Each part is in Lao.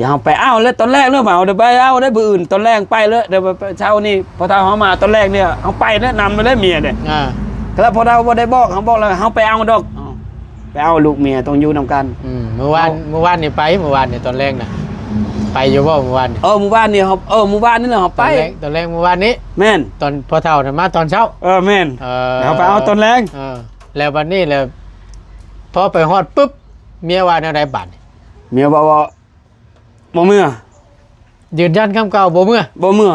ດຽວເຮົາໄປເອົາແລ້ວຕອນແລງເດີ ເຮົາໄດ້ໄປເອົາໄດ້ມື້ອື່ນຕອນແລງໄປເລີຍ ແຕ່ວ່າເຊົ້ານີ້ພໍ່ເຖົ້າເຮົາມາຕອນແລງນີ້ ເຮົາໄປແລ້ວນຳໄດ້ເມຍເດ້. ອ່າ ແລ້ວພໍ່ເຖົ້າບໍ່ໄດ້ບອກ ເຮົາບອກແລ້ວ ເຮົາໄປເອົາດອກ ເອົາ ໄປເອົາລູກເມຍຕ້ອງຢູ່ນຳກັນ. ອືມ ມື້ວານ ເອົາ ມື້ວານນີ້ໄປ ມື້ວານນີ້ຕອນແລງນະ ໄປຢູ່ບໍ່ມື້ວານນີ້? ເອີ ມື້ວານນີ້ເຮົາ ເອີ ມື້ວານນີ້ນະເຮົາໄປ ຕອນແລງ ຕອນແລງມື້ວານນີ້. ແມ່ນ ຕອນພໍ່ເຖົ້ານະມາຕອນເຊົ້າ. ເອີ ແມ່ນ ເອີ ເຮົາໄປເອົາຕອນແລງ. ເອີ ແລ້ວບັດນີ້ແຫຼະ ພໍໄປຮອດປຶບ ເມຍວ່າແນວໃດບາດນີ້? ເມຍບອກວ່າ ບໍ່ເມືອ ຢືນຢັນຄຳເກົ່າ ບໍ່ເມືອ ບໍ່ເມືອ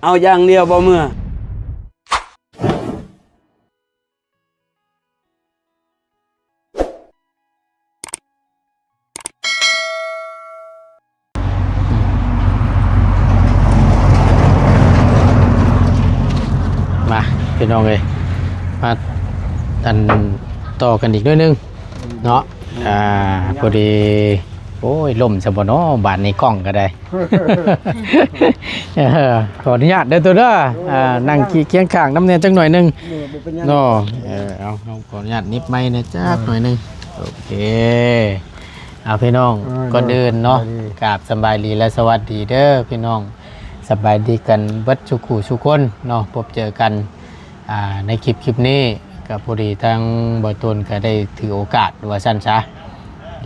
ເອົາຢ່າງດຽວ ບໍ່ເມືອ. ມາ ພີ່ນ້ອງເອີຍ ມາ ອັນ ຕໍ່ກັນອີກໜ້ອຍໜຶ່ງເນາະ. ອ່າ ພໍດີ ໂອ້ຍ ລົ້ມຊະບໍ່ເນາະ ບາດນີ້ກ້ອງກໍໄດ້. ເອີ ຂໍອະນຸຍາດເດີໂຕເດີ ອ່າ ນັ່ງຄຽງຂ້າງນຳແດ່ຈັກໜ້ອຍໜຶ່ງ ເອີ ບໍ່ເປັນຫຍັງ ເນາະ. ເອີ ເອົາ ເຮົາຂໍອະນຸຍາດໜິບໄມແດ່ຈັກໜ້ອຍໜຶ່ງ. ໂອເຄ ເອົາ ພີ່ນ້ອງ ເອີ ກ່ອນອື່ນເນາະ ໂດຍ ສະບາຍດີ ກາບສະບາຍດີ ແລະ ສະຫວັດດີເດີພີ່ນ້ອງ ສະບາຍດີກັນເບິດສູ່ຄູ່ສູ່ຄົນເນາະ ພົບເຈີກັນ ອ່າ ໃນຄລິບ ຄລິບນີ້ກໍພໍດີທາງບ່າວຕູນກໍໄດ້ຖືໂອກາດວ່າຊັ້ນຊະ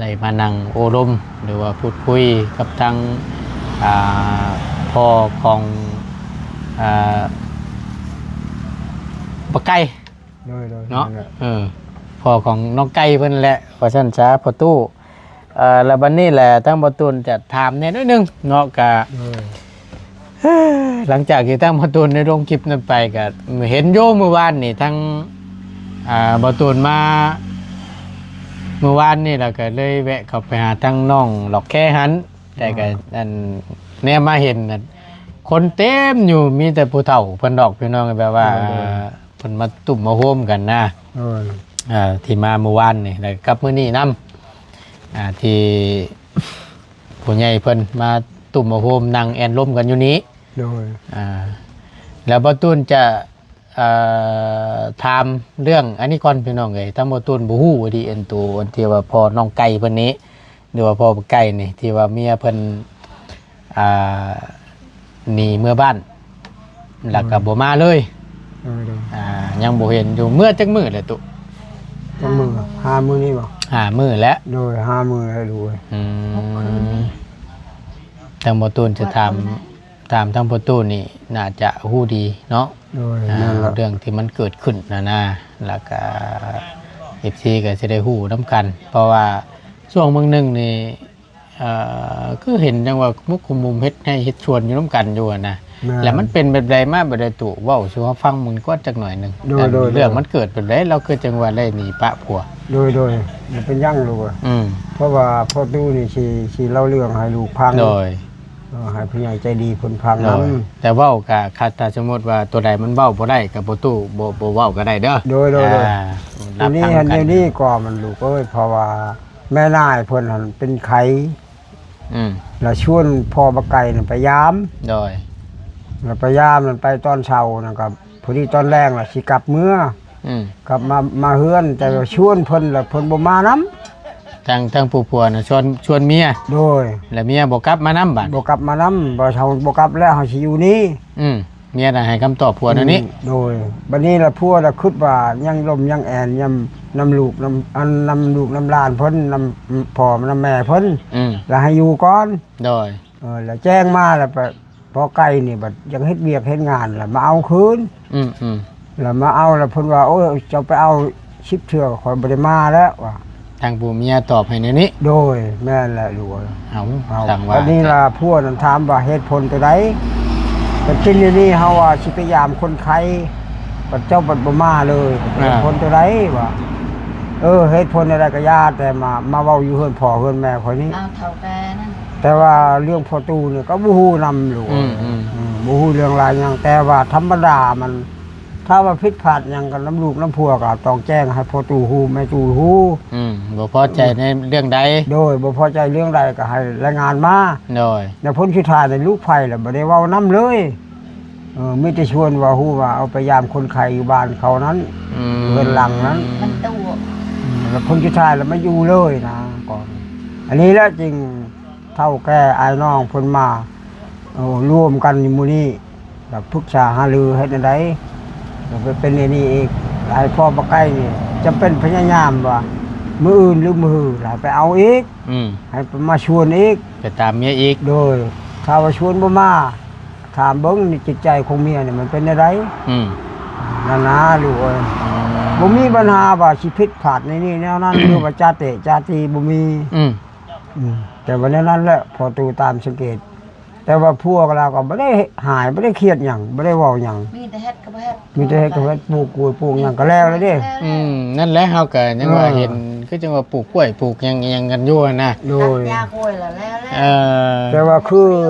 ໄດ້ມານັ່ງໂອ້ລົມ ຫຼືວ່າພູດຄຸຍກັບທາງ ອ່າ ພໍ່ຂອງ ອ່າ ບັກໄກ່ ໂດຍໆ ເນາະ ນັ້ນແຫຼະ ເອີ ພໍ່ຂອງນ້ອງໄກ່ເພິ່ນແຫຼະວ່າຊັ້ນຊະ ພໍ່ຕູ້. ເອີ ແລ້ວບັດນີ້ແຫຼະ ທາງບ່າວຕູນຈະຖາມແດ່ໜ້ອຍໜຶ່ງເນາະ ກະ ໂດຍ ຫຼັງຈາກທີ່ທາງບ່າວຕູນໄດ້ລົງຄລິບນັ້ນໄປ ກະເຫັນຢູ່ມື້ວານນີ້ ທາງ ອ່າ ບ່າວຕູນມາມື້ວານນີ້ ແລ້ວກະເລີຍແວະເຂົ້າໄປຫາທາງນ້ອງຫຼອກແຄຫັ້ນ ແຕ່ກະ ໂດຍ ອັນ ແນມມາເຫັນ ຄົນເຕັມຢູ່ ມີແຕ່ຜູ້ເຖົ້າເພິ່ນດອກ ພີ່ນ້ອງ ແບບວ່າ ໂດຍໆ ເພິ່ນມາຕຸ້ມມາໂຮມກັນນະ ໂດຍ ເອີ ທີ່ມາມື້ວານນີ້ ແລ້ວກັບມື້ນີ້ນຳ ອ່າ ທີ່ຜູ້ໃຫຍ່ເພິ່ນມາຕຸ້ມມາໂຮມນັ່ງແອ່ນລົມກັນຢູ່ນີ້ ໂດຍ ອ່າ ແລ້ວບ່າວຕູນຈະ ເອີ ຖາມເລື່ອງອັນນີ້ກ່ອນ ພີ່ນ້ອງເອີຍ ທາງບ່າວຕູນບໍ່ຮູ້ດີ ອັນໂຕ ອັນທີ່ວ່າພໍ່ນ້ອງໄກ່ເພິ່ນນີ້ ຫຼືວ່າພໍ່ບັກໄກ່ນີ້ ທີ່ວ່າເມຍເພິ່ນ ອ່າ ໜີເມືອບ້ານ ແລ້ວກໍ ໂດຍ ບໍ່ມາເລີຍ ໂດຍໆ ອ່າ ຍັງບໍ່ເຫັນຢູ່ ເມືອຈັກມື້ແລ້ວຕຸ? ຈັກມື້? ຫ້າມື້ນີ້ບໍ່? ຫ້າມື້ແລ້ວ ໂດຍ ຫ້າມື້ແລ້ວລູກເອີຍ ອືມ ທາງບ່າວຕູນຈະຖາມ ຖາມທາງພໍ່ຕູ້ນີ້ໜ້າຈະຮູ້ດີເນາະ ໂດຍ ອ່າ ແມ່ນລະ ເລື່ອງທີ່ມັນເກີດຂຶ້ນຫັ້ນນະ ແລ້ວກະ ເອັຟຊີ ກໍຊິໄດ້ຮູ້ນຳກັນ ເພາະວ່າຊ່ວງເບິ່ງໜຶ່ງນີ້ ເອີ ຄືເຫັນຈັ່ງວ່າໝົກຂະມຸມເຮັດໄຮ່ເຮັດສວນຢູ່ນຳກັນຢູ່ຫັ້ນນະ ແມ່ນ ແລ້ວມັນເປັນແບບໃດມາແບບໃດຕຸ ເວົ້າສູ່ເຮົາຟັງເບິ່ງກ່ອນຈັກໜ້ອຍໜຶ່ງ ໂດຍໆ ເລື່ອງມັນເກີດແບບໃດ ລາວຄືຈັ່ງວ່າໄດ້ໜີປະຜົວ? ໂດຍໆ ບໍ່ເປັນຫຍັງລູກເອີຍ ອືມ ເພາະວ່າພໍ່ຕູ້ນີ້ຊິ ຊິເລົ່າເລື່ອງໃຫ້ລູກຟັງ ໂດຍ ເອີ ໃຫ້ຜູ້ໃຫຍ່ໃຈດີເພິ່ນຟັງນຳ ໂດຍ ແຕ່ເວົ້າກະ ຄັນຖ້າສົມມຸດວ່າຕົວໃດມັນເວົ້າບໍ່ໄດ້ ກະບໍ່ຕູ້ ບໍ່ ບໍ່ເວົ້າກໍໄດ້ເດີ ໂດຍໆ ອ່າ ດຽວນີ້ຫັ້ນ ດຽວນີ້ກໍມັນລູກເອີຍ ເພາະວ່າແມ່ນາຍເພິ່ນຫັ້ນເປັນໄຂ້ ອືມ ລະຊວນພໍ່ບັກໄກ່ນັ້ນໄປຢາມ ໂດຍ ລະໄປຢາມນັ້ນ ໄປຕອນເຊົ້ານັ້ນ ກໍພໍດີຕອນແລງລະຊິກັບເມືອ ອືມ ກັບມາ ມາເຮືອນ ແຕ່ວ່າຊວນເພິ່ນລະເພິ່ນບໍ່ມານຳ ທາງ ທາງຜູ້ຜົວນະຊວນ ຊວນເມຍ ໂດຍ ແລະເມຍບໍ່ກັບມານຳບາດ ບໍ່ກັບມານຳ ບໍ່ ເຮົາບໍ່ກັບແລ້ວ ເຮົາຊິຢູ່ນີ້ ອືມ ເມຍນະໃຫ້ຄຳຕອບຜົວແນວນີ້ ອືມ ໂດຍ ບັດນີ້ລະຜົວລະຄິດວ່າຍັງລົມຍັງແອນ ນຳ ນຳລູກ ນຳ ອັນ ນຳລູກນຳຫຼານເພິ່ນ ນຳພໍ່ນຳແມ່ເພິ່ນ ອືມ ລະໃຫ້ຢູ່ກ່ອນ ໂດຍ ເອີ ລະແຈ້ງມາລະ ພໍ່ໄກ່ນີ້ບັດຢາກເຮັດວຽກເຮັດງານລະມາເອົາຄືນ ອືມໆ ລະມາເອົາລະເພິ່ນວ່າ ໂອ້ຍ ເຈົ້າໄປເອົາສິບເທື່ອ ຂ້ອຍບໍ່ໄດ້ມາແລ້ວວ່າ ທາງຜູ້ເມຍຕອບໃຫ້ແນວນີ້ ໂດຍ ແມ່ນແຫຼະລູກເອີຍ ເອົາ ເອົາ ຊ່າງວ່າ ບັດນີ້ລະຜົວນັ້ນຖາມວ່າເຫດຜົນຕົວໃດ ເປັນເຊັ່ນນີ້ ເຮົາວ່າຊິໄປຢາມຄົນໄຂ້ ບັດເຈົ້າບັດບໍ່ມາເລີຍ ເຫດຜົນຕົວໃດວ່າ ເອີ ເຫດຜົນແນວໃດກໍຢ່າ ແຕ່ມາ ມາເວົ້າຢູ່ເຮືອນພໍ່ເຮືອນແມ່ຂ້ອຍນີ້ ເອົາເຖົ້າແກ່ນັ້ນ ແຕ່ວ່າເລື່ອງພໍ່ຕູ້ນີ້ກໍບໍ່ຮູ້ນຳລູກ ອືມໆ ອືມ ບໍ່ຮູ້ເລື່ອງລາວຫຍັງ ແຕ່ວ່າທຳມະດາມັນ ຖ້າວ່າຜິດພາດຫຍັງກັນນຳລູກນຳຜົວ ກໍຕ້ອງແຈ້ງໃຫ້ພໍ່ຕູ້ຮູ້ ແມ່ຕູ້ຮູ້ ອືມ ບໍ່ພໍໃຈໃນເລື່ອງໃດ ໂດຍ ບໍ່ພໍໃຈເລື່ອງໃດກໍໃຫ້ລາຍງານມາ ໂດຍ ແລ້ວຜົນສຸດທ້າຍນີ້ລູກໃຜລະບໍ່ໄດ້ເວົ້ານຳເລີຍ ເອີ ມີແຕ່ຊວນວ່າຮູ້ວ່າເອົາໄປຢາມຄົນໄຂ້ຢູ່ບ້ານເຂົານັ້ນ ອືມ ເຮືອນຫຼັງນັ້ນ ມັນຕົວະ ອືມ ແລ້ວຜົນສຸດທ້າຍລະມາຢູ່ເລີຍນະ ກໍ ອັນນີ້ແຫຼະຈຶ່ງ ເຖົ້າແກ່ອ້າຍນ້ອງເພິ່ນມາ ເອີ ລວມກັນຢູ່ມື້ນີ້ ແລ້ວປຶກສາຫາລືເຮັດແນວໃດ ແລ້ວໄປເປັນແນວນີ້ອີກ ໃຫ້ພໍ່ປາໄກ່ນີ້ຈຳເປັນພະຍາຍາມວ່າ ມື້ອື່ນຫຼືມື້ຮືລະໄປເອົາອີກ ອືມ ໃຫ້ມາຊວນອີກ ໄປຕາມເມຍອີກ ໂດຍ ຖ້າວ່າຊວນບໍ່ມາ ຖາມເບິ່ງໃນຈິດໃຈຂອງເມຍນີ້ມັນເປັນແນວໃດ ອືມ ນັ້ນນາລູກເອີຍ ອືມ ບໍ່ມີບັນຫາວ່າຊິຜິດພາດໃນນີ້ແນວນັ້ນ ຫຼືວ່າຈາເຕະຈາຕີ ບໍ່ມີ ອືມ ອືມ ແຕ່ວ່າແນວນັ້ນແຫຼະ ພໍຕູ້ຕາມສັງເກດ ແຕ່ວ່າຜົວລາວກໍບໍ່ໄດ້ຫາຍ ບໍ່ໄດ້ຄຽດຫຍັງ ບໍ່ໄດ້ເວົ້າຫຍັງ ມີແຕ່ເຮັດກໍບໍ່ເຮັດ ມີແຕ່ເຮັດກໍເຮັດ ປູກກ້ວຍປູກຫຍັງກໍແລ້ວແລ້ວເດ້ ອືມ ນັ້ນແຫຼະ ເຮົາກໍຍັງວ່າ ເອີ ເຫັນຄືຈັ່ງວ່າປູກກ້ວຍປູກຫຍັງອີ່ຫຍັງກັນຢູ່ຫັ້ນນະ ໂດຍ ຕັດຫຍ້າກ້ວຍແລ້ວແລ້ວ ເອີ ແຕ່ວ່າຄື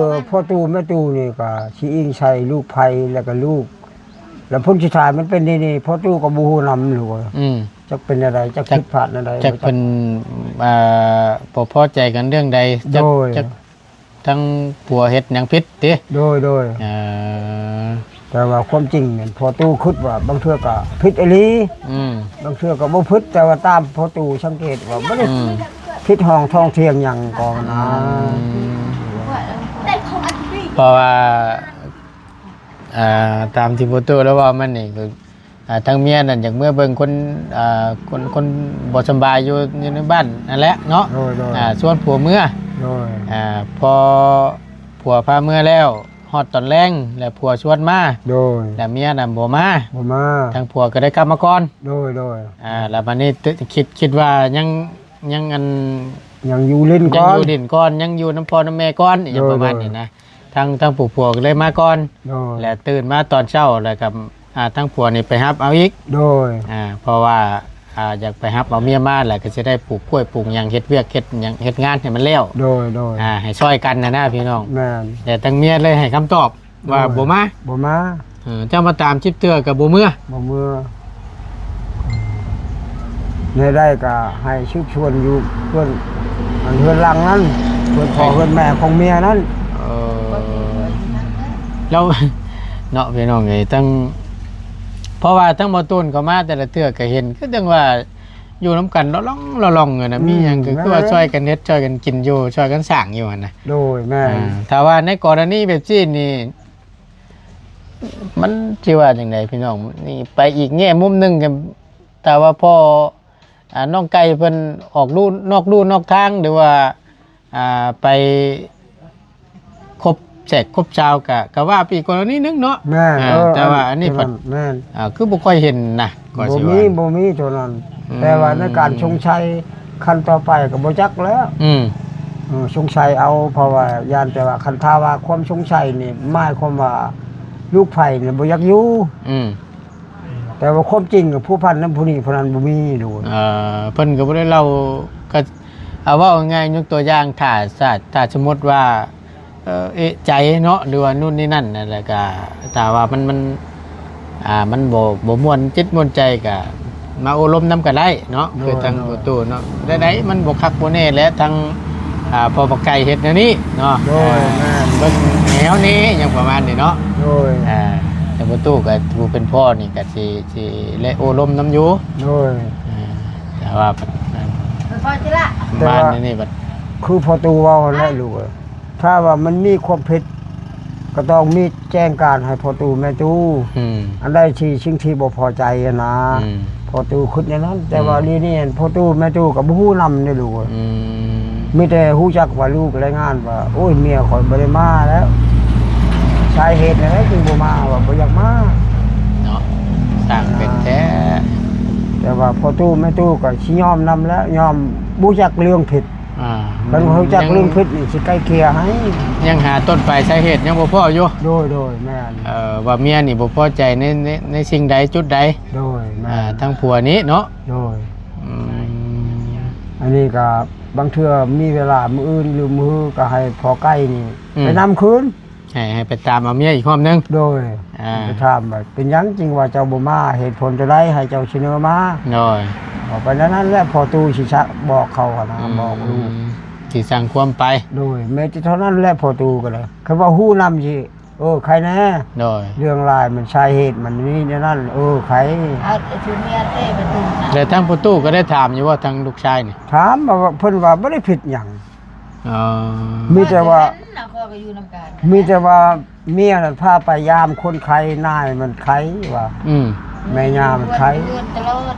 ພໍ່ຕູ້ແມ່ຕູ້ນີ້ກໍຊິອີງໃສ່ລູກໃຜ ແລ້ວກໍລູກ ແລ້ວຜົນສຸດທ້າຍມັນເປັນນີ້ ພໍ່ຕູ້ກໍບໍ່ຮູ້ນຳລູກເອີຍ ອືມ ຈັກເປັນແນວໃດ ຈັກຜິດພາດແນວໃດ ຈັກເພິ່ນ ອ່າ ບໍ່ພໍໃຈກັນເລື່ອງໃດ ຈັກ ໂດຍ ຈັກທາງຜົວເຮັດຫຍັງຜິດຕິ ໂດຍ ໂດຍ ເອີ ແຕ່ວ່າຄວາມຈິງນັ້ນ ພໍ່ຕູ້ຄິດວ່າບາງເທື່ອກໍຜິດອີ່ຫຼີ ອືມ ບາງເທື່ອກໍບໍ່ຜິດ ແຕ່ວ່າຕາມພໍ່ຕູ້ສັງເກດວ່າບໍ່ໄດ້ ອືມ ຜິດຫ້ອງທ້ອງຖຽງຫຍັງກໍນະ ອືມ ເພາະວ່າ ອ່າ ຕາມທີ່ພໍ່ຕູ້ລາວເວົ້າມານີ້ກໍ ອ່າ ທາງເມຍນັ້ນຢາກເມືອເບິ່ງຄົນ ອ່າ ຄົນ ຄົນບໍ່ສຳບາຍຢູ່ ຢູ່ໃນບ້ານນັ້ນແຫຼະເນາະ ໂດຍ ໂດຍ ອ່າ ຊວນຜົວເມືອ ໂດຍ ອ່າ ພໍຜົວພາເມືອແລ້ວ ຮອດຕອນແລງ ແລ້ວຜົວຊວນມາ ໂດຍ ແລ້ວເມຍນະບໍ່ມາ ບໍ່ມາ ທາງຜົວກໍໄດ້ກັບມາກ່ອນ ໂດຍ ໂດຍ ອ່າ ແລ້ວບັດນີ້ ຄິດ ຄິດວ່າຍັງ ຍັງອັນ ຍັງຢູ່ຫຼິ້ນກ່ອນ ຍັງຢູ່ຫຼິ້ນກ່ອນ ຍັງຢູ່ນຳພໍ່ນຳແມ່ກ່ອນ ອີ່ຫຍັງປະມານນີ້ນະ ໂດຍ ໂດຍ ທາງ ທາງຜູ້ຜົວກໍເລີຍມາກ່ອນ ໂດຍ ແລ້ວຕື່ນມາຕອນເຊົ້າ ແລ້ວກໍ ອ່າ ທາງຜົວນີ້ໄປຮັບເອົາອີກ ໂດຍ ອ່າ ເພາະວ່າ ອ່າ ຢາກໄປຮັບເອົາເມຍມາ ແລ້ວກໍຊິໄດ້ປູກກ້ວຍປູກຫຍັງ ເຮັດວຽກເຮັດຫຍັງ ເຮັດງານໃຫ້ມັນແລ້ວ ໂດຍ ໂດຍ ອ່າ ໃຫ້ຊ່ອຍກັນຫັ້ນນະພີ່ນ້ອງ ແມ່ນ ແຕ່ທາງເມຍເລີຍໃຫ້ຄຳຕອບ ວ່າ ໂດຍ ບໍ່ມາ ບໍ່ມາ ເອີ ເຈົ້າມາຕາມສິບເທື່ອກໍບໍ່ເມືອ ບໍ່ເມືອ ແນວໃດກໍໃຫ້ສືບສວນຢູ່ເຮືອນ ອັນເຮືອນຫຼັງນັ້ນ ເຮືອນພໍ່ເຮືອນແມ່ຂອງເມຍນັ້ນ ເອີ ແລ້ວ ເນາະ ພີ່ນ້ອງເອີຍ ທັງ ເພາະວ່າທັງໝໍຕູນເຂົາມາແຕ່ລະເທື່ອກໍເຫັນ ຄືຈັ່ງວ່າຢູ່ນຳກັນລະລ່ອງລະລ່ອງຢູ່ນະ ອືມ ມີຫຍັງກໍຄືວ່າ ແມ່ນ ຊ່ອຍກັນເຮັດ ຊ່ອຍກັນກິນຢູ່ ຊ່ອຍກັນສ້າງຢູ່ຫັ້ນນະ ໂດຍ ແມ່ນ ອ່າ ຖ້າວ່າໃນກໍລະນີແບບຊີ້ນີ້ ມັນຊິວ່າຈັ່ງໃດພີ່ນ້ອງ ນີ້ໄປອີກແງ່ມຸມໜຶ່ງ ກໍຖ້າວ່າພໍ່ ອ່າ ນ້ອງໄກ່ເພິ່ນອອກລູນອກລູນອກທາງ ຫຼືວ່າ ອ່າ ໄປຄົບແຂກຄົບຊາວ ກະ ກະວ່າໄປອີກກໍລະນີໜຶ່ງເນາະ ແມ່ນ ອ່າ ເອີ ແຕ່ວ່າອັນນີ້ ອັນ ເພິ່ນ ແມ່ນ ອ່າ ຄືບໍ່ຄ່ອຍເຫັນນະ ກໍ ບໍ່ ຊິວ່າ ມີ ບໍ່ມີໂຕນັ້ນ ອືມ ແຕ່ວ່າໃນການສົງໄສ ຂັ້ນຕໍ່ໄປກໍບໍ່ຈັກແລ້ວ ອືມ ເອີ ສົງໄສເອົາ ເພາະວ່າຢ້ານແຕ່ວ່າ ຄັນຖ້າວ່າຄວາມສົງໄສນີ້ ໝາຍຄວາມວ່າລູກໃຜນີ້ບໍ່ຢາກຢູ່ ອືມ ແຕ່ວ່າຄວາມຈິງກໍພົວພັນນຳຜູ້ນີ້ຜູ້ນັ້ນບໍ່ມີໂດຍ ເອີ ເພິ່ນກໍບໍ່ໄດ້ເລົ່າ ກໍ ເອົາເວົ້າງ່າຍໆ ຍົກຕົວຢ່າງ ຖ້າ ຖ້າ ຖ້າສົມມຸດວ່າ ເອີ ເອະໃຈເນາະ ຫຼືວ່າໂນ່ນນີ້ນັ້ນ ແລ້ວກໍຖ້າວ່າມັນ ມັນ ອ່າ ມັນບໍ່ ບໍ່ມ່ວນຈິດມ່ວນໃຈ ກໍມາໂອ້ລົມນຳກໍໄດ້ເນາະ ໂດຍ ຄືທາງ ໂດຍ ພໍ່ຕູ້ເນາະ ແນວໃດມັນບໍ່ຄັກບໍ່ແນ່ແຫຼະ ທາງ ອ່າ ພໍ່ບັກໄກ່ເຮັດແນວນີ້ເນາະ ໂດຍ ອ່າ ແມ່ນ ເບິ່ງແນວນີ້ຫຍັງປະມານນີ້ເນາະ ໂດຍ ອ່າ ແຕ່ພໍ່ຕູ້ກໍຜູ້ເປັນພໍ່ນີ້ກໍຊິ ຊິແລະໂອ້ລົມນຳຢູ່ ໂດຍ ອ່າ ແຕ່ວ່າ ແຕ່ວ່າ ບ້ານນີ້ບັດ ຄືພໍ່ຕູ້ເວົ້າຫັ້ນແຫຼະລູກເອີຍ ຖ້າວ່າມັນມີຄວາມຜິດ ກໍຕ້ອງມີແຈ້ງການໃຫ້ພໍ່ຕູ້ແມ່ຕູ້ ອືມ ອັນໃດທີ່ສິ່ງທີ່ບໍ່ພໍໃຈຫັ້ນນາ ອືມ ພໍ່ຕູ້ຄິດແນວນັ້ນ ແຕ່ວ່າ ອືມ ດຽວນີ້ພໍ່ຕູ້ແມ່ຕູ້ກໍບໍ່ຮູ້ນຳເດ້ລູກເອີຍ ອືມ ມີແຕ່ຮູ້ຈັກວ່າລູກລາຍງານວ່າ ໂອ້ຍ ເມຍຂ້ອຍບໍ່ໄດ້ມາແລ້ວ ສາເຫດແນວໃດຈຶ່ງບໍ່ມາ ວ່າບໍ່ຢາກມາເນາະ ຊ່າງເປັນແທ້ ອ່າ ແຕ່ວ່າພໍ່ຕູ້ແມ່ຕູ້ກໍຊິຍອມນຳແຫຼະ ຍອມຮູ້ຈັກເລື່ອງຜິດ ອ່າ ຄັນຮູ້ຈັກເລື່ອງຜິດນີ້ຊິໄກ່ເກ່ຍໃຫ້ ຍັງຫາຕົ້ນປາຍສາເຫດຍັງບໍ່ພໍຢູ່ ໂດຍ ໂດຍ ແມ່ນ ເອີ ວ່າເມຍນີ້ບໍ່ພໍໃຈໃນ ໃນ ໃນສິ່ງໃດຈຸດໃດ ໂດຍ ແມ່ນ ອ່າ ທາງຜົວນີ້ເນາະ ໂດຍ ອືມ ອັນນີ້ກໍບາງເທື່ອມີເວລາມື້ອື່ນຫຼືມື້ຮືກໍໃຫ້ພໍ່ໄກ່ນີ້ ອືມ ໄປນຳຄືນ ໃຫ້ ໃຫ້ໄປຕາມເອົາເມຍອີກຮອບໜຶ່ງ ໂດຍ ອ່າ ໄປຖາມວ່າເປັນຫຍັງຈຶ່ງວ່າເຈົ້າບໍ່ມາ ເຫດຜົນຕົວໃດໃຫ້ເຈົ້າສະເໜີມາ ໂດຍ ເວົ້າໄປແນວນັ້ນແຫຼະ ພໍ່ຕູ້ຊິສະ ບອກເຂົາຫັ້ນນະ ອືມ ບອກລູກ ຊິສ້າງຄວາມໄປ ໂດຍ ແມ່ນແຕ່ເທົ່ານັ້ນແຫຼະ ພໍ່ຕູ້ກໍໄດ້ ຄັນວ່າຮູ້ນຳຊິ ເອີ ໃຄແນ່ ໂດຍ ເລື່ອງຫຼາຍມັນສາເຫດມັນມີແນວນັ້ນ ເອີ ໃຄ ເອົາໄອ້ຊຸເມຍເຕະປະຕູນະ ແລ້ວທາງພໍ່ຕູ້ກໍໄດ້ຖາມຢູ່ວ່າທາງລູກຊາຍນີ້ ຖາມວ່າ ເພິ່ນວ່າບໍ່ໄດ້ຜິດຫຍັງ ອໍ ມີແຕ່ວ່າ ນະ ຂ້ອຍກໍຢູ່ນຳກັນ ມີແຕ່ວ່າເມຍນັ້ນພາໄປຢາມຄົນໄຂ້ ນາຍມັນໄຂ້ວ່າ ອືມ ແມ່ຍ່າມັນໄຂ້ ເຮືອນຕະຫຼອດ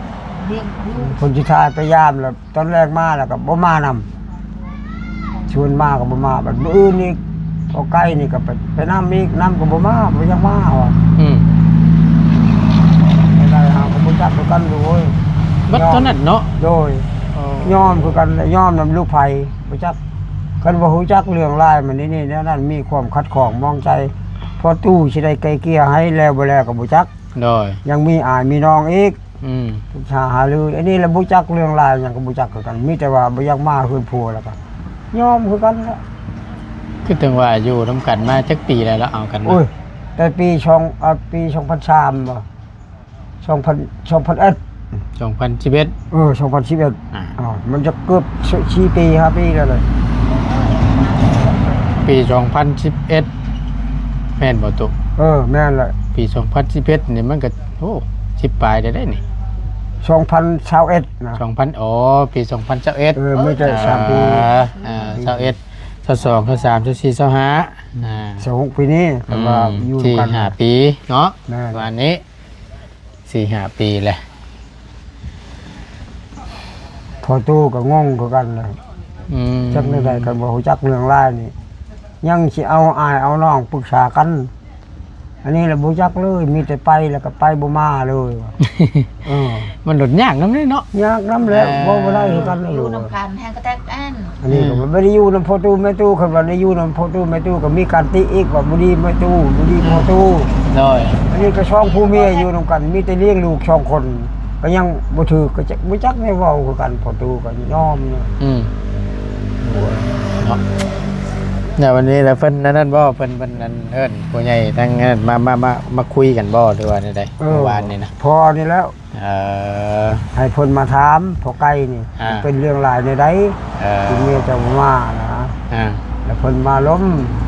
ລ້ຽງລູກ ຄົນສຸດທ້າຍໄປຢາມແລ້ວ ຕອນແລງມາແລ້ວກໍບໍ່ມານຳ ຊວນມາກໍບໍ່ມາ ບັດມື້ອື່ນນີ້ ພໍໃກ້ນີ້ກໍໄປ ໄປນຳອີກ ນຳກໍບໍ່ມາ ບໍ່ຢາກມາວ່າ ອືມ ໄດ້ ເຮົາກໍບໍ່ຈັກຄືກັນ ໂອ້ຍ ບັດເທົ່ານັ້ນເນາະ ໂດຍ ອໍ ຍອມຄືກັນແຫຼະ ຍອມນຳລູກໃຜ ບໍ່ຈັກ ຄັນວ່າຮູ້ຈັກເລື່ອງລາຍມັນນີ້ ແນວນັ້ນ ມີຄວາມຂັດຂ້ອງໝອງໃຈ ພໍຕູ້ຊິໄດ້ໄກ່ເກ່ຍໃຫ້ແລ້ວບໍ່ແລ້ວກໍບໍ່ຈັກ ໂດຍ ຍັງມີອ້າຍມີນ້ອງອີກ ອືມ ປຶກສາຫາລື ອັນນີ້ລະບໍ່ຈັກເລື່ອງລາວຫຍັງກໍບໍ່ຈັກຄືກັນ ມີແຕ່ວ່າບໍ່ຢາກມາເຮືອນຜົວ ແລ້ວກໍຍອມຄືກັນແຫຼະ ຄືເຖິງວ່າຢູ່ນຳກັນມາຈັກປີແລ້ວ ລະເອົາກັນມາ ໂອ້ຍ ແຕ່ປີສອງ ເອີ ປີສອງພັນສາມບໍ ສອງພັນ ສອງພັນເອັດ ສອງພັນສິບເອັດ ເອີ ສອງພັນສິບເອັດ ອ່າ ມັນຈະເກືອບສີ່ປີ ຫ້າປີແລ້ວເລີຍ ປີສອງພັນສິບເອັດ ແມ່ນບໍ່ຕຸ? ເອີ ແມ່ນແຫຼະ ປີສອງພັນສິບເອັດນີ້ມັນກໍ ໂອ້ ສິບປາຍໄດ້ເດ້ນີ້ ສອງພັນຊາວເອັດນະ ສອງພັນ ອໍ ປີສອງພັນຊາວເອັດ ເອີ ມີແຕ່ສາມປີ ອ່າ ອ່າ ຊາວເອັດ ຊາວສອງ ຊາວສາມ ຊາວສີ່ ຊາວຫ້າ ອ່າ ຊາວຫົກປີນີ້ ເພິ່ນວ່າ ອືມ ຢູ່ນຳກັນສີ່ຫ້າປີເນາະ ແມ່ນ ປະມານນີ້ ສີ່ຫ້າປີແລ້ວ ພໍ່ຕູ້ກໍງົງຄືກັນແຫຼະ ອືມ ຈັກແນວໃດ ຄັນບໍ່ຮູ້ຈັກເລື່ອງລາວນີ້ ຍັງຊິເອົາອ້າຍເອົານ້ອງປຶກສາກັນ ອັນນີ້ລະບໍ່ຈັກເລີຍ ມີແຕ່ໄປແລ້ວກໍໄປບໍ່ມາເລີຍ ເອີ ມັນໂດດຍາກນຳເດ້ເນາະ ຍາກນຳແຫຼະ ເອີ ເວົ້າບໍ່ໄດ້ຄືກັນເລີຍ ຢູ່ນຳກັນແຮງກະແຕກແອນ ອັນນີ້ກໍ ອືມ ບໍ່ໄດ້ຢູ່ນຳພໍ່ຕູ້ແມ່ຕູ້ ຄັນວ່າໄດ້ຢູ່ນຳພໍ່ຕູ້ແມ່ຕູ້ກໍມີການຕິອີກວ່າບໍ່ດີແມ່ຕູ້ ບໍ່ດີພໍ່ຕູ້ ໂດຍ ອັນນີ້ກໍສອງຜົວເມຍຢູ່ນຳກັນ ມີແຕ່ລ້ຽງລູກສອງຄົນ ກໍຍັງບໍ່ຖືກ ກໍຈັກ ບໍ່ຈັກແນວເວົ້າຄືກັນ ພໍ່ຕູ້ກໍຍອມ ອືມ ໂອ້ຍ ເນາະ ແລ້ວວັນນີ້ລະເພິ່ນອັນນັ້ນບໍ່ ເພິ່ນ ເພິ່ນອັນເອີ້ນຜູ້ໃຫຍ່ທາງນັ້ນມາ ມາ ມາ ມາຄຸຍກັນບໍ່ ຫຼືວ່າແນວໃດ ເອີ ເມື່ອວານນີ້ນະ ພໍ່ນີ້ແລ້ວ ເອີ ໃຫ້ເພິ່ນມາຖາມພໍ່ໄກ່ນີ້ ອ່າ ເປັນເລື່ອງລາວແນວໃດ ເອີ ເປັນເມຍເຈົ້າບໍ່ມານະ ອ່າ ແລ້ວເພິ່ນມາລົມ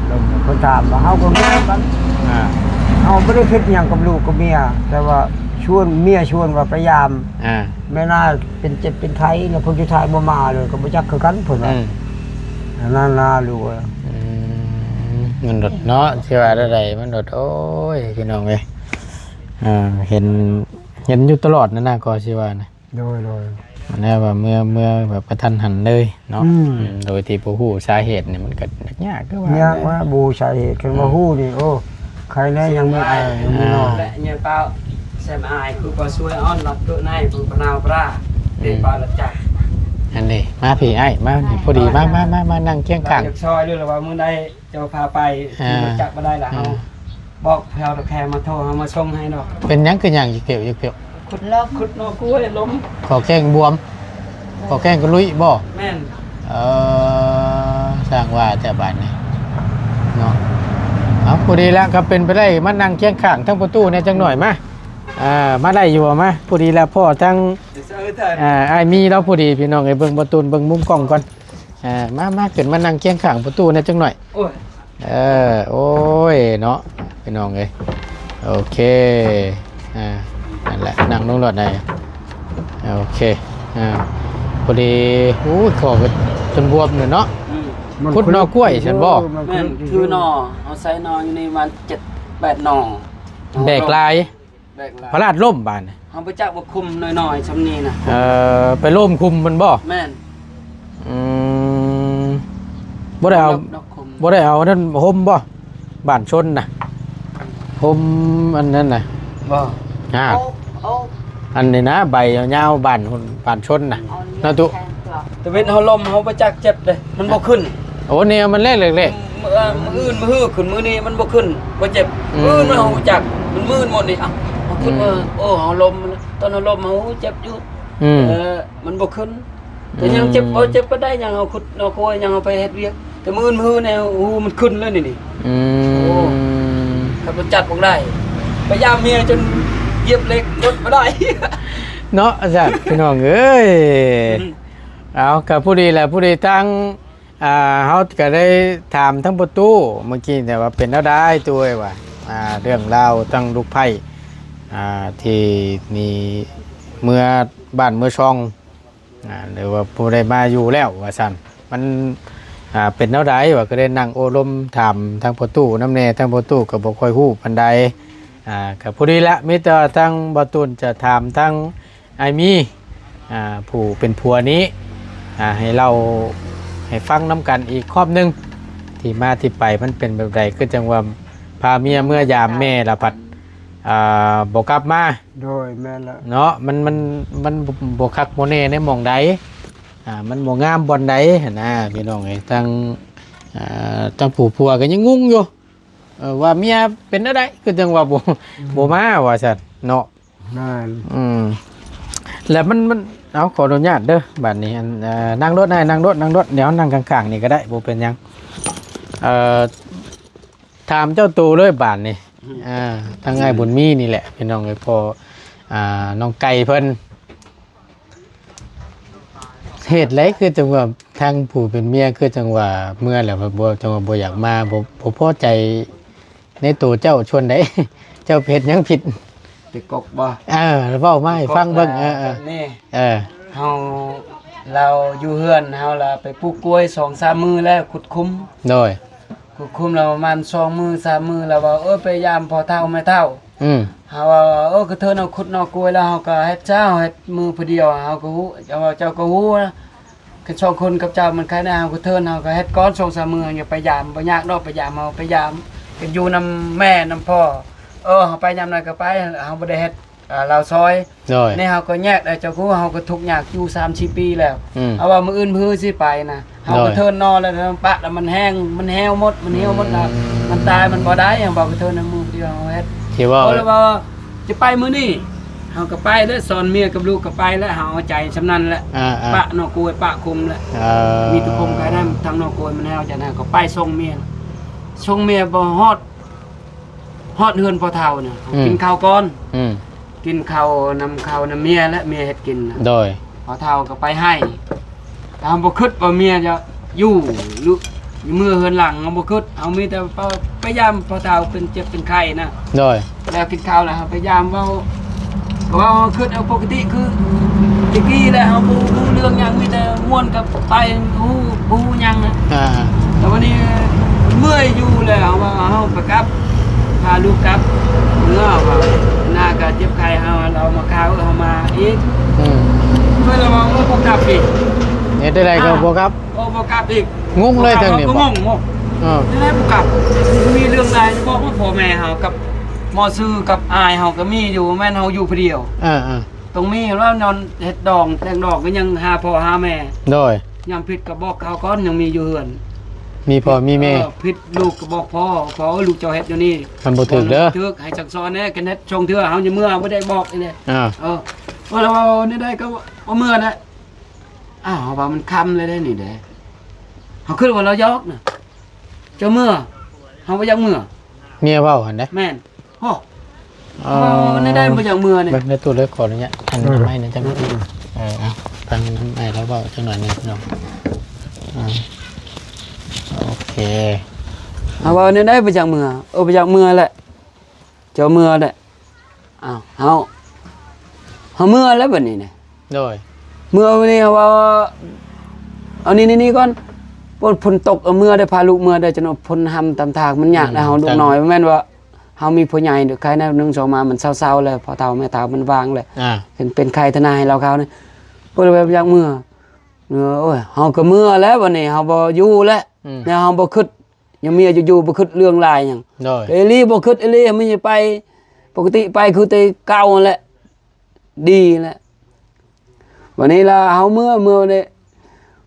ລົມ ເພິ່ນຖາມວ່າເຮົາກໍຮູ້ກັນ ອ່າ ເຮົາບໍ່ໄດ້ຜິດຫຍັງກັບລູກກັບເມຍ ແຕ່ວ່າຊວນ ເມຍຊວນວ່າໄປຢາມ ອ່າ ແມ່ນາເປັນເຈັບເປັນໄຂ້ ແລ້ວຜົນສຸດທ້າຍບໍ່ມາເລີຍ ກໍບໍ່ຈັກຄືກັນເພິ່ນວ່າ ອືມ ອັນນັ້ນນະລູກເອີຍ ອືມ ມັນໂດດເນາະ ຊິວ່າແນວໃດ ມັນໂດດ ໂອ້ຍ ພີ່ນ້ອງເອີຍ ອ່າ ເຫັນ ເຫັນຢູ່ຕະຫຼອດນັ້ນນະ ກໍຊິວ່ານະ ໂດຍ ໂດຍ ແນວວ່າເມື່ອ ເມື່ອແບບກະທັນຫັນເລີຍເນາະ ອືມ ອືມ ໂດຍທີ່ບໍ່ຮູ້ສາເຫດນີ້ ມັນກໍຍາກ ຄືວ່າຍາກວ່າບໍ່ຮູ້ສາເຫດ ຄັນວ່າຮູ້ນີ້ ອືມ ໂອ້ ໃຄແນ່ຍັງມີອ້າຍ ຍັງມີນ້ອງ ແລະຍາເປົາແຊມອ້າຍ ຄືປາຊ່ວຍອອນລັດເກີນາຍ ຄືປານາວປາ ເຕປາລະຈັກ ອັນນີ້ ມາພີ້ອ້າຍ ມານີ້ ພໍດີ ມາ ມາ ມາ ມານັ່ງຄຽງຂ້າງ ຢາກຊ່ອຍເລີຍລະວ່າມື້ໃດ ເຈົ້າພາໄປ ອ່າ ຂີ່ລົດຈັກບໍ່ໄດ້ລະ ເຮົາ ອ່າ ບອກແຖວແຂມາໂທເຮົາມາສົ່ງໃຫ້ດອກ ເປັນຫຍັງຄືຫຍັງອີກເພວ ອີກເພວ ຂຸດລອກ ຂຸດໜໍ່ກ້ວຍລົ້ມ ຂໍແຂ້ງບວມ ຂໍແຂ້ງກະລຸຍບໍ່ ແມ່ນ ເອີ ຊ່າງວ່າແຕ່ບາດນີ້ເນາະ ເອົາ ພໍດີລະ ກໍເປັນໄປໄດ້ ມານັ່ງຄຽງຂ້າງທັງປະຕູແດ່ຈັກໜ້ອຍ ມາ ອ່າ ມາໄດ້ຢູ່ບໍ່ ມາ ພໍດີລະ ພໍ້ທັງ ເອີ ເອີ ອ່າ ອ້າຍມີລາວ ພໍດີ ພີ່ນ້ອງເອີຍ ເບິ່ງປະຕູ ເບິ່ງມຸມກ້ອງກ່ອນ ອ່າ ມາ ມາ ຂຶ້ນມານັ່ງຄຽງຂ້າງປະຕູແດ່ຈັກໜ້ອຍ ໂອ້ຍ ເອີ ໂອ້ຍ ເນາະ ພີ່ນ້ອງເອີຍ ໂອເຄ ອ່າ ນັ້ນແຫຼະ ນັ່ງລົງໂລດໄດ້ ໂອເຄ ອ່າ ພໍດີ ໂອ້ຍ ຂໍ້ກໍຈົນບວມແລ້ວເນາະ ອືມ ຂຸດໜໍ່ກ້ວຍຊັ້ນບໍ່ ແມ່ນ ຖືໜໍ່ ເຮົາໃສ່ໜໍ່ຢູ່ນີ້ປະມານເຈັດແປດໜໍ່ ແບກຫຼາຍ ແບກລະ ພະລາດລົ້ມບາດນີ້ ເຮົາບໍ່ຈັກວ່າຂຸມນ້ອຍໆຊ່ຳນີ້ນະ ເອີ ໄປລົ້ມຂຸມມັນບໍ່ ແມ່ນ ອືມ ບໍ່ໄດ້ເອົາ ບໍ່ໄດ້ເອົາອັນນັ້ນຫົ່ມບໍ່ ບ້ານຊົນນະ ຫົ່ມອັນນັ້ນນະ ບໍ່ ຮະ ໂອກ ໂອກ ອັນນີ້ນະ ໃບຍາວໆ ບ້ານ ບ້ານຊົນນະ ເນາະຕຸ ຕາເວັນເຮົາລົ້ມເຮົາບໍ່ຈັກເຈັບເດ້ ມັນບໍ່ຂຶ້ນ ໂອ້ ແນວມັນແຫຼກໆ ມື້ ມື້ອື່ນມື້ຮືຂຶ້ນ ມື້ນີ້ມັນບໍ່ຂຶ້ນ ບໍ່ເຈັບ ອືມ ມື້ອື່ນມັນຮູ້ຈັກ ມັນມື່ນໝົດນີ້ ເອົ້າ ເຮົາຄິດວ່າ ອືມ ໂອ້ ເຮົາລົ້ມ ຕອນເຮົາລົ້ມເຮົາຮູ້ເຈັບຢູ່ ອືມ ເອີ ມັນບໍ່ຂຶ້ນ ແຕ່ຍັງເຈັບ ອືມ ບໍ່ເຈັບປານໃດ ຍັງເຮົາຂຸດໜໍ່ກ້ວຍ ຍັງເຮົາໄປເຮັດວຽກ ແຕ່ມື້ອື່ນມື້ຮືແນວ ໂອ້ ມັນຂຶ້ນເລີຍນີ້ ນີ້ ອືມ ໂອ້ ຄັນບໍ່ຈັດບໍ່ໄດ້ ໄປຢາມເມຍຈົນຢຽບເຫຼັກລົດບໍ່ໄດ້ ເນາະ ອາຈານ ພີ່ນ້ອງເອີຍ ອືມ ເອົາ ກໍພໍດີແຫຼະ ພໍດີທາງ ອ່າ ເຮົາກໍໄດ້ຖາມທັງປະຕູເມື່ອກີ້ ແຕ່ວ່າເປັນແນວໃດຕູ້ເອີຍວ່າ ອ່າ ເລື່ອງລາວທັງລູກໃພ້ ອ່າ ທີ່ມີເມືອບ້ານເມືອຊ່ອງ ອ່າ ຫຼືວ່າຜູ້ໃດມາຢູ່ແລ້ວວ່າຊັ້ນ ມັນ ອ່າ ເປັນແນວໃດ ວ່າກໍໄດ້ນັ່ງໂອ້ລົມຖາມທາງພໍ່ຕູ້ນຳແດ່, ທາງພໍ່ຕູ້ກໍບໍ່ຄ່ອຍຮູ້ປານໃດ. ອ່າ ກໍພໍດີລະ ມີແຕ່ວ່າທາງບ່າວຕູນຈະຖາມທາງອ້າຍມີ ອ່າ ຜູ້ເປັນຜົວນີ້ ອ່າ ໃຫ້ເລົ່າໃຫ້ຟັງນຳກັນອີກຮອບໜຶ່ງ ທີ່ມາທີ່ໄປມັນເປັນແບບໃດ ຄືຈັ່ງວ່າພາເມຍເມືອຢາມແມ່ລະພັດ ອ່າ ບໍ່ກັບມາ. ໂດຍ ແມ່ນລະ ເນາະ ມັນ ມັນ ມັນບໍ່ຄັກບໍ່ແນ່ໃນໝ່ອງໃດ ອ່າ ມັນບໍ່ງາມບ່ອນໃດຫັ້ນນະ ພີ່ນ້ອງເອີຍ. ທາງ ອ່າ ທາງຜູ້ຜົວກໍຍັງງົງຢູ່ ເອີ ວ່າເມຍເປັນແນວໃດ ຄືຈັ່ງວ່າບໍ່ ອືມ ບໍ່ມາວ່າຊັ້ນເນາະ. ແມ່ນ ອືມ ແລ້ວມັນ ມັນ ເອົາ ຂໍອະນຸຍາດເດີ ບາດນີ້ ອັນ ເອີ ນັ່ງໂລດ ນາຍ ນັ່ງໂລດ ນັ່ງໂລດ ດຽວນັ່ງຂ້າງໆນີ້ກໍໄດ້ ບໍ່ເປັນຫຍັງ. ເອີ ຖາມເຈົ້າໂຕເລີຍບາດນີ້ ອືມ ອ່າ ທາງອ້າຍບຸນມີນີ້ແຫຼະ ພີ່ນ້ອງເອີຍ ພໍ່ ອ່າ ນ້ອງໄກ່ເພິ່ນ ເຮັດໃດ ຄືຈັ່ງວ່າທາງຜູ້ເປັນເມຍ ຄືຈັ່ງວ່າເມືອແລ້ວບໍ່ ຈັ່ງວ່າບໍ່ຢາກມາ ບໍ່ ບໍ່ພໍໃຈໃນໂຕເຈົ້າສ່ວນໃດ? ເຈົ້າໄປເຮັດຫຍັງຜິດ? ໄປກົກບໍ່? ເອີ ເວົ້າມາໃຫ້ຟັງເບິ່ງ. ເອີ ເອີ ເອີ ເຮົາ ລາວຢູ່ເຮືອນເຮົາລະໄປປູກກ້ວຍສອງສາມມື້ແລ້ວ ຂຸດຂຸມ. ໂດຍ ຂຸດຂຸມລະປະມານສອງມື້ສາມມື້ລະວ່າ ເອີ ໄປຢາມພໍ່ເຖົ້າແມ່ເຖົ້າ. ອືມ ເຮົາວ່າ ເອີ ກະເທີນເຮົາຂຸດໜໍ່ກ້ວຍລະ ເຮົາກະເຮັດຊະ ເຮົາເຮັດມື້ຜູ້ດຽວ ເຮົາກະຮູ້ ເຈົ້າ ເຈົ້າກະຮູ້ນະ ຄັນສອງຄົນກັບເຈົ້າມັນໃຄແນ່ ເຮົາກະເທີນ ເຮົາກະເຮັດກ່ອນສອງສາມມື້ ເຮົາຈະໄປຢາມ ບໍ່ຍາກດອກໄປຢາມ ເຮົາໄປຢາມ ໄປຢູ່ນຳແມ່ນຳພໍ່. ເອີ ເຮົາໄປຍາມໃດກະໄປ ເຮົາບໍ່ໄດ້ເຮັດ ອ່າ ລາວຊອຍ. ໂດຍ ນີ້ເຮົາກໍແຍກແລ້ວ ເຈົ້າກໍຮູ້ ເຮົາກໍທຸກຍາກຢູ່ສາມສີ່ປີແລ້ວ. ອືມ ເອົາວ່າມື້ອື່ນມື້ຮືຊິໄປນະ ເຮົາກໍ ໂດຍ ເທີນນອນແລ້ວ ປະແລ້ວມັນແຫ້ງ ມັນແຫ້ວໝົດ ມັນຫ່ຽວໝົດລະ ອືມ ມັນຕາຍ ມັນບໍ່ໄດ້. ເຮົາເວົ້າກໍເທີນໃນມື້ດຽວ ເຮົາເຮັດ ທີ່ເວົ້າ ເພາະວ່າຈະໄປມື້ນີ້ ເຮົາກໍໄປແລ້ວ ສອນເມຍກັບລູກກໍໄປແລ້ວ ເຮົາເອົາໃຈສ່ຳນັ້ນແຫຼະ. ອ່າໆ ປະໜໍ່ກ້ວຍ ປະຂຸມແຫຼະ. ເອີ ມີແຕ່ຂຸມກະໄດ້ ທາງໜໍ່ກ້ວຍມັນແຫ້ວ ຈາກນັ້ນກໍໄປສົ່ງເມຍ ສົ່ງເມຍບໍ່ຮອດ ຮອດເຮືອນພໍ່ເຖົ້ານະ ອືມ ກິນເຂົ້າກ່ອນ. ອືມ ກິນເຂົ້ານຳເຂົ້ານຳເມຍ ແລະ ເມຍເຮັດກິນນະ. ໂດຍ ພໍ່ເຖົ້າກໍໄປໄຮ່ ເຮົາບໍ່ຄິດວ່າເມຍຈະຢູ່ ຫຼື ເມືອເຮືອນຫຼັງ ເຮົາບໍ່ຄິດ ເຮົາມີແຕ່ໄປ ໄປຢາມພໍ່ເຖົ້າເປັນເຈັບເປັນໄຂ້ນະ. ໂດຍ ແລ້ວກິນເຂົ້າແລ້ວເຮົາໄປຢາມ ເວົ້າ ກໍເວົ້າ ເຮົາຄິດເອົາປົກກະຕິຄືແຕ່ກີ້ແຫຼະ ເຮົາບໍ່ຮູ້ເລື່ອງຫຍັງ ມີແຕ່ມ່ວນກັບໄປ ຮູ້ ບໍ່ຮູ້ຫຍັງນະ. ອ່າ ແລ້ວວັນນີ້ເມື່ອຍຢູ່ແລ້ວ ເຮົາວ່າເຮົາໄປກັບ ພາລູກກັບເມືອ ວ່າໜ້າກະເຈັບໄຂ້ ເຮົາ ເຮົາມາຄາວ ເຮົາມາອີກ. ອືມ ເພິ່ນລະວ່າ ໂອ້ ບໍ່ກັບອີກ ເຮັດໄດ້ໃດກໍ ອ່າ ບໍ່ກັບ ໂອ້ ບໍ່ກັບອີກ. ງົງເລີຍທາງນີ້ ກໍ ບໍ່ ງົງ ງົງ ເອີ ແນວໃດບໍ່ກັບ ມີເລື່ອງໃດບອກວ່າພໍ່ແມ່ເຮົາກັບໝໍຊື່ກັບອ້າຍເຮົາກໍມີຢູ່ ແມ່ນເຮົາຢູ່ຜູ້ດຽວ. ເອີໆ ຕ້ອງມີແລ້ວ ນອນເຮັດດອງແຕ່ງດອງກໍຍັງຫາພໍ່ຫາແມ່. ໂດຍ ຍາມຜິດກໍບອກເຂົາກ່ອນ ຍັງມີຢູ່ເຮືອນ ມີພໍ່ມີແມ່. ເອີ ຜິດລູກກໍບອກພໍ່ ພໍ່ເອີຍ ລູກເຈົ້າເຮັດແນວນີ້ ມັນບໍ່ຖືກເດີ ບໍ່ຖືກ ໃຫ້ສັ່ງສອນແດ່ ຄັນເຮັດຊ່ອງເທື່ອເຮົາຍັງເມືອ ບໍ່ໄດ້ບອກອີກເດ້. ອ່າ ເອີ ວ່າແລ້ວເວົ້າແນວໃດກໍບໍ່ເມືອແຫຼະ. ອ້າວ ເຮົາວ່າມັນຄ່ຳແລ້ວເດ້ນີ້ເດ້ ເຮົາຄິດວ່າລາວຢອກນະ ເຈົ້າເມືອ ເຮົາບໍ່ຢາກເມືອ ເມຍເວົ້າຫັ້ນເດ້. ແມ່ນ ໂອ້ ເອີ ເວົ້າແນວໃດບໍ່ຢາກເມືອນີ້. ເບິ່ງໃນຕູ້ເລີຍ ຂໍອະນຸຍາດ ອັນ ອືມ ໄມ້ນີ້ຈັກໜ້ອຍ. ເອີ ເອົາ ຟັງນຳອ້າຍລາວເວົ້າຈັກໜ້ອຍໜຶ່ງເນາະ. ອ່າ ໂອເຄ ເຮົາເວົ້າແນວໃດບໍ່ຢາກເມືອ. ເອີ ບໍ່ຢາກເມືອແຫຼະ ເຈົ້າເມືອແຫຼະ. ອ້າວ ເຮົາ ເຮົາເມືອແລ້ວບັດນີ້ນະ. ໂດຍ ເມືອບັດນີ້ເຮົາວ່າ ເອົານີ້ ນີ້ ນີ້ກ່ອນ ຝົນ ຝົນຕົກ ເອົາເມືອໄດ້ ພາລູກເມືອໄດ້ ຈະເນາະ ຝົນຫ້ຳຕຳທາງ ມັນຍາກນະ. ອືມ ເຮົາລູກນ້ອຍ ບໍ່ແມ່ນວ່າເຮົາມີຜູ້ໃຫຍ່ ໄຄແນວໜຶ່ງສອງມາ ມັນເຊົາໆແລ້ວ ພໍ່ເຖົ້າແມ່ເຖົ້າມັນວ່າງແລ້ວ. ອ່າ ເປັນ ເປັນໄຄທະນາໃຫ້ລາວຄາວນີ້ ເພິ່ນວ່າຢາກເມືອ. ເອີ ໂອ້ຍ ເຮົາກໍເມືອແລ້ວບັດນີ້ ເຮົາບໍ່ຢູ່ແລ້ວ. ອືມ ແນວເຮົາບໍ່ຄິດ ຍັງມີອາຍຸຢູ່ ບໍ່ຄິດເລື່ອງຫຼາຍຫຍັງ. ໂດຍ ເອລີບໍ່ຄິດ ເອລີມີໄປ ປົກກະຕິໄປຄືແຕ່ເກົ່າຫັ້ນແຫຼະ ດີແຫຼະ. ບັດນີ້ລະເຮົາເມືອ ເມືອນີ້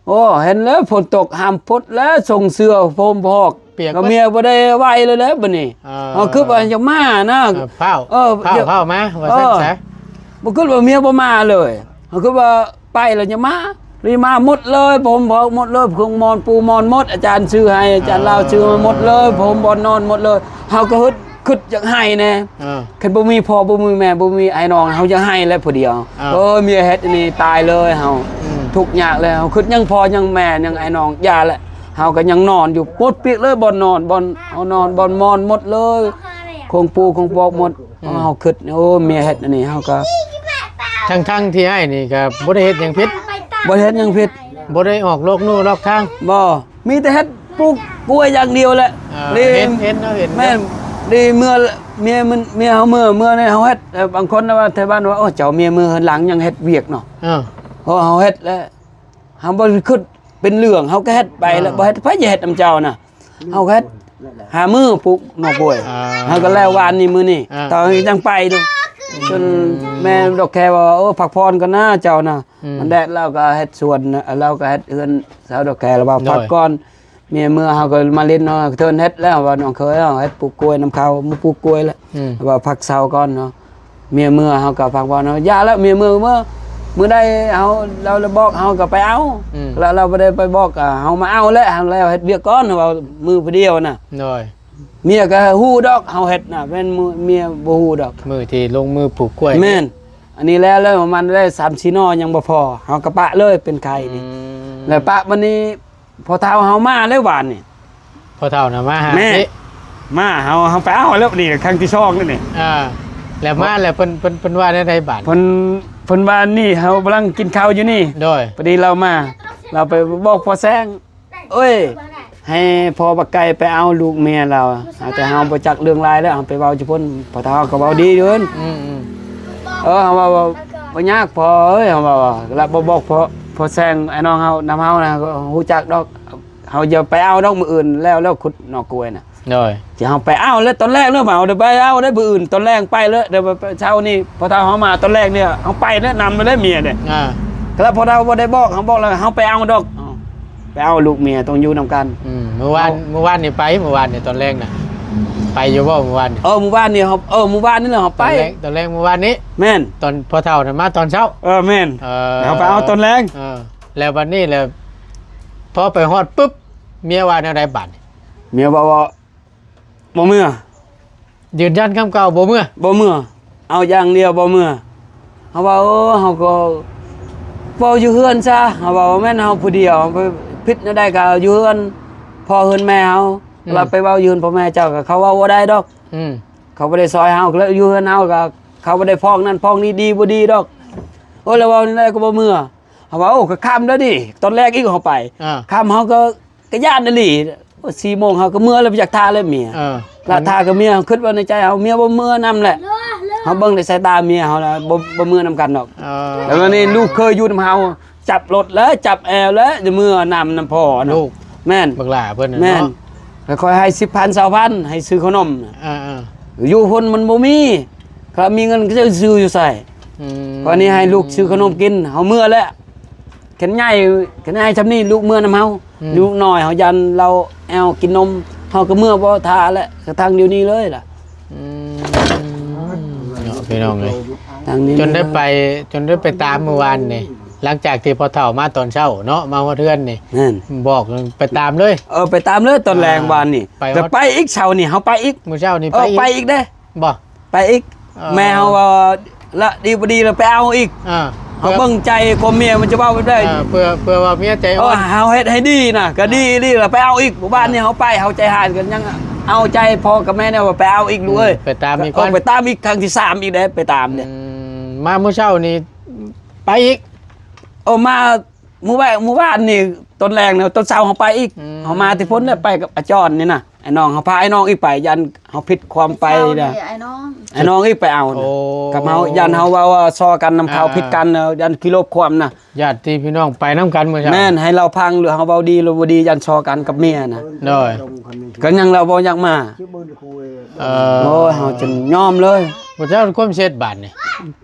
ໂອ້ ເຫັນແລ້ວຝົນຕົກ ຫ້າມພົດແລ້ວ ສົ່ງເສື້ອໂພມພອກ ປຽກ ກໍເມຍບໍ່ໄດ້ໄຫວເລີຍແຫຼະບັດນີ້. ເອີ ເຮົາຄິດວ່າຢາກມານະ. ເອີ ຟ້າວ ເອີ ຟ້າວ ຢາກ ຟ້າວມາ ວ່າຊັ້ນຊະ. ເອີ ບໍ່ຄິດວ່າເມຍບໍ່ມາເລີຍ ເຮົາຄິດວ່າໄປແລ້ວຍັງມາ ນີ້ມາໝົດເລີຍ ຜົມເຜາໝົດເລີຍ ເຄື່ອງໝອນປູໝອນໝົດ ອາຈານຊື້ໃຫ້ ອາຈານລາວຊື້ມາໝົດເລີຍ ຜົມບ່ອນນອນໝົດເລີຍ. ເຮົາກໍຄິດ ຄິດຢາກໄຫ້ແດ່. ເອີ ຄັນບໍ່ມີພໍ່ ບໍ່ມີແມ່ ບໍ່ມີອ້າຍນ້ອງ ເຮົາຢາກໄຫ້ແຫຼະຜູ້ດຽວ. ເອີ ເອີ ເມຍເຮັດອັນນີ້ຕາຍເລີຍເຮົາ. ອືມ ທຸກຍາກເລີຍ ເຮົາຄິດຍັງພໍ່ຍັງແມ່ຍັງອ້າຍນ້ອງ ຢ່າແຫຼະ. ເຮົາກໍຍັງນອນຢູ່ ໝົດປຽກເລີຍ ບ່ອນນອນ ບ່ອນເຮົານອນ ບ່ອນໝອນໝົດເລີຍ ເຄື່ອງປູເຄື່ອງປອກໝົດ. ອືມ ເຮົາຄິດ ໂອ້ ເມຍເຮັດອັນນີ້ ເຮົາກໍ ທັງໆທີ່ອ້າຍນີ້ກໍບໍ່ໄດ້ເຮັດຫຍັງຜິດ ບໍ່ໄດ້ເຮັດຫຍັງຜິດ ບໍ່ໄດ້ອອກນອກลู่ນອກທາງ ບໍ່ ມີແຕ່ເຮັດປູກກ້ວຍຢ່າງດຽວແຫຼະ. ເອີ ເຫັນ ເຫັນ ເຮົາເຫັນ ແມ່ນ ດີເມື່ອເມຍມັນ ເມຍເຮົາເມື່ອ ເມື່ອໃນເຮົາເຮັດ. ເອີ ບາງຄົນວ່າແຖວບ້ານວ່າ ໂອ້ ເຈົ້າເມຍເມືອເຮືອນຫຼັງຍັງເຮັດວຽກເນາະ. ເອີ ໂອ້ ເຮົາເຮັດແລ້ວ ເຮົາບໍ່ຄິດເປັນເລື່ອງ ເຮົາກໍເຮັດໄປແລ້ວ. ເອີ ບໍ່ເຮັດ ໃຜຈະເຮັດນຳເຈົ້ານະ? ເຮົາກໍເຮັດຫ້າມື້ປູກໜໍ່ກ້ວຍ ອ່າ ເຮົາກໍແລ້ວວານນີ້ມື້ນີ້ ອ່າ ຕອນນີ້ຍັງໄປຢູ່ ຈົນແມ່ດອກແຄວ່າ ໂອ້ ພັກຜ່ອນກ່ອນນະເຈົ້ານະ. ອືມ ມັນແດດ ລາວກໍເຮັດສວນ ລາວກໍເຮັດເຮືອນຊາວດອກແຄ ລາວວ່າ ໂດຍ ພັກກ່ອນ ເມຍເມືອ ເຮົາກໍມາຫຼິ້ນເນາະ ເທີນເຮັດແລ້ວວ່າ ນ້ອງເຂີຍ ເຮົາເຮັດປູກກ້ວຍນຳເຂົາ ມາປູກກ້ວຍແລ້ວ ອືມ ວ່າພັກເຊົາກ່ອນເນາະ. ເມຍເມືອ ເຮົາກໍພັກຜ່ອນເນາະ ຢ່າແລ້ວ ເມຍເມືອ ເມືອ ມື້ໃດເຮົາ ລາວລະບອກ ເຮົາກໍໄປເອົາ ອືມ ແລ້ວລາວບໍ່ໄດ້ໄປບອກ ກໍເຮົາມາເອົາແຫຼະ ເຮົາແລ້ວເຮັດວຽກກ່ອນ ເຮົາເວົ້າມື້ຜູ້ດຽວນະ. ໂດຍ ເມຍກໍຮູ້ດອກເຮົາເຮັດນະ ແມ່ນເມຍບໍ່ຮູ້ດອກ ມື້ທີ່ລົງມືປູກກ້ວຍ. ແມ່ນ ອັນນີ້ແລ້ວ ແລ້ວປະມານໄດ້ສາມສີ່ໜໍ່ຍັງບໍ່ພໍ ເຮົາກໍປະເລີຍ ເປັນໄຂ່ນີ້ ອືມ ແລ້ວປະບັດນີ້ ພໍ່ເຖົ້າເຮົາມາແລ້ວວານນີ້ ພໍ່ເຖົ້ານະມາຫາ ແມ່ ນີ້ ມາ ເຮົາ ເຮົາໄປເອົາແລ້ວນີ້ ຄັ້ງທີສອງແລ້ວນີ້. ອ່າ ແລ້ວມາແລ້ວເພິ່ນ ເພິ່ນ ເພິ່ນວ່າແນວໃດບາດ? ເພິ່ນ ເພິ່ນວ່ານີ້ ເຮົາກຳລັງກິນເຂົ້າຢູ່ນີ້ ໂດຍ ພໍດີລາວມາ ລາວໄປບອກພໍ່ແຊງ ເອີຍ ໃຫ້ພໍ່ບັກໄກ່ໄປເອົາລູກເມຍລາວ ແຕ່ເຮົາບໍ່ຈັກເລື່ອງລາຍແລ້ວ ເຮົາໄປເວົ້າຢູ່ພຸ້ນ ພໍ່ເຖົ້າກໍເວົ້າດີຢູ່ຫັ້ນ. ອືມໆ ເອີ ເຮົາເວົ້າວ່າ ບໍ່ຍາກພໍ່ເອີຍ ເຮົາເວົ້າວ່າ ລະບໍ່ບອກພໍ່ ພໍ່ແຊງ ອ້າຍນ້ອງເຮົານຳເຮົານະ ຮູ້ຈັກດອກ ເຮົາຈະໄປເອົາດອກມື້ອື່ນ ແລ້ວ ແລ້ວຂຸດໜໍ່ກ້ວຍນະ. ໂດຍ ທີ່ເຮົາໄປເອົາແລ້ວຕອນແລງເນາະ ເຮົາໄດ້ໄປເອົາໄດ້ມື້ອື່ນ ຕອນແລງໄປເລີຍ ແລ້ວເຊົ້ານີ້ ພໍເຮົາມາຕອນແລງນີ້ ເຮົາໄປແລ້ວນຳໄປແລ້ວເມຍເດ້. ອ່າ ແລ້ວພໍເຮົາບໍ່ໄດ້ບອກ ເຮົາບອກແລ້ວ ເຮົາໄປເອົາດອກ ເອົາ ໄປເອົາລູກເມຍຕ້ອງຢູ່ນຳກັນ. ອືມ ມື້ວານ ເອົາ ມື້ວານນີ້ໄປ ມື້ວານນີ້ຕອນແລງນະ ໄປຢູ່ບໍ່ມື້ວານນີ້? ເອີ ມື້ວານນີ້ເຮົາ ເອີ ມື້ວານນີ້ແຫຼະເຮົາໄປ ຕອນແລງ ຕອນແລງມື້ວານນີ້. ແມ່ນ ຕອນພໍ່ເຖົ້ານະມາຕອນເຊົ້າ. ເອີ ແມ່ນ ເອີ ເຮົາໄປເອົາຕອນແລງ. ເອີ ແລ້ວບັດນີ້ແຫຼະ ພໍໄປຮອດປຶບ ເມຍວ່າແນວໃດບາດນີ້? ເມຍເວົ້າວ່າ ບໍ່ເມືອ ຢືນຢັນຄຳເກົ່າ ບໍ່ເມືອ ບໍ່ເມືອ ເອົາຢ່າງດຽວ ບໍ່ເມືອ. ເຮົາວ່າ ໂອ້ ເຮົາກໍເວົ້າຢູ່ເຮືອນຊະ ເຮົາວ່າ ບໍ່ແມ່ນເຮົາຜູ້ດຽວ ເຮົາໄປຜິດແນວໃດກໍຢູ່ເຮືອນພໍ່ເຮືອນແມ່ເຮົາ. ອືມ ລະໄປເວົ້າຢູ່ເຮືອນພໍ່ແມ່ເຈົ້າ ກໍເຂົາເວົ້າບໍ່ໄດ້ດອກ. ອືມ ເຂົາບໍ່ໄດ້ຊ່ອຍເຮົາ ແລ້ວຢູ່ເຮືອນເຮົາກໍເຂົາບໍ່ໄດ້ພ້ອງນັ້ນພ້ອງນີ້ ດີບໍ່ດີດອກ. ໂອ້ ລະເວົ້າແນວໃດກໍບໍ່ເມືອ. ເຮົາວ່າ ໂອ້ ກໍຄ່ຳແລ້ວນີ້ ຕອນແລງອີກເຮົາໄປ ອ່າ ຄ່ຳເຮົາກໍ ກໍຢ້ານອີ່ຫຼີ ໂອ້ຍ ສີ່ໂມງເຮົາກໍເມືອແລ້ວ ບໍ່ຢາກຖ້າແລ້ວເມຍ. ເອີ ລະຖ້າກັບເມຍ ເຮົາຄິດວ່າໃນໃຈເຮົາ ເມຍບໍ່ເມືອນຳແຫຼະ ເຮົາເບິ່ງໃນສາຍຕາເມຍເຮົາແລ້ວ ບໍ່ ບໍ່ເມືອນຳກັນດອກ. ເອີ ແລ້ວບັດນີ້ລູກເຄີຍຢູ່ນຳເຮົາ ຈັບລົດແລ້ວ ຈັບແອວແລ້ວ ຈະເມືອນຳ ນຳພໍ່ນະ ລູກ ແມ່ນ ບັກຫຼ້າເພິ່ນນະ ແມ່ນ ເນາະ ແລ້ວຂ້ອຍໃຫ້ສິບພັນ ຊາວພັນ ໃຫ້ຊື້ຂະໜົມ. ເອີໆ ຢູ່ພຸ້ນມັນບໍ່ມີ ຖ້າມີເງິນກໍຈະຊື້ຢູ່ໃສ? ອືມ ບັດນີ້ໃຫ້ລູກຊື້ຂະໜົມກິນ ເຮົາເມືອແລ້ວ. ຄັນໃຫຍ່ ຄັນໃຫຍ່ຊ່ຳນີ້ລູກເມືອນຳເຮົາ. ອືມ ລູກນ້ອຍເຮົາຢ້ານລາວແອວກິນນົມ ເຮົາກໍເມືອບໍ່ຖ້າແຫຼະ ກະທັ່ງດຽວນີ້ເລີຍລະ. ອືມ ເນາະ ພີ່ນ້ອງເອີຍ ທັ່ງນີ້ ຈົນໄດ້ໄປ ຈົນໄດ້ໄປຕາມມື້ວານນີ້ ຫຼັງຈາກທີ່ພໍ່ເຖົ້າມາຕອນເຊົ້າເນາະ ມາຮອດເຮືອນນີ້ ແມ່ນ ບອກໄປຕາມເລີຍ. ເອີ ໄປຕາມເລີຍຕອນແລງ ອ່າ ວານນີ້ ໄປຮອດ ແລ້ວໄປອີກ ເຊົ້ານີ້ເຮົາໄປອີກ. ມື້ເຊົ້ານີ້ໄປ ເອີ ອີກ ໄປອີກເດ້. ບໍ່ ໄປອີກ. ເອີ ແມ່ເຮົາວ່າລະດີບໍ່ດີລະໄປເອົາອີກ. ອ່າ ເຮົາເບິ່ງໃຈຂອງເມຍມັນຈະເວົ້າແບບໃດ. ເອີ ເພື່ອ ເພື່ອວ່າເມຍໃຈອ່ອນ ເຮົາເຮັດໃຫ້ດີນະ ກໍດີ ອ່າ ດີລະໄປເອົາອີກ. ມື້ວານນີ້ເຮົາໄປ ເຮົາໃຈຮ້າຍກັນ ຍັງເອົາໃຈພໍ່ກັບແມ່ແນວວ່າໄປເອົາອີກ ອືມ ລູກເອີຍ. ໄປຕາມອີກກ່ອນ ເອີ ໄປຕາມອີກຄັ້ງທີສາມອີກເດ້ ໄປຕາມເດ້. ອືມ ມາມື້ເຊົ້ານີ້ໄປອີກ. ເອີ ມາມື້ວານ ມື້ວານນີ້ຕອນແລງນະ ຕອນເຊົ້າເຮົາໄປອີກ. ອືມ ເຮົາມາແຕ່ພຸ້ນແຫຼະ ໄປກັບອາຈອນນີ້ນະ. ອ້າຍນ້ອງ ເຮົາພາອ້າຍນ້ອງອີກໄປ ຢ້ານເຮົາຜິດຄວາມໄປນະ. ອ້າຍນ້ອງ ອ້າຍນ້ອງອີກໄປເອົານະ. ໂອ້ ກັບເຮົາ ຢ້ານເຮົາເວົ້າ ເວົ້າສໍ້ກັນນຳເຂົາ ອ່າ ຜິດກັນນະ ຢ້ານຄິດລົບຄວາມນະ. ຍາດຕິພີ່ນ້ອງໄປນຳກັນມື້ເຊົ້າ ແມ່ນ ໃຫ້ລາວພັງ ຫຼືເຮົາເວົ້າດີ ຫຼືບໍ່ດີ ຢ້ານສໍ້ກັນກັບເມຍນະ. ໂດຍ ກໍຍັງລາວບໍ່ຢາກມາ. ເອີ ໂອ້ຍ ເຮົາຈຶ່ງຍອມເລີຍ. ບໍ່ຈັກຄວາມເສັດບາດນີ້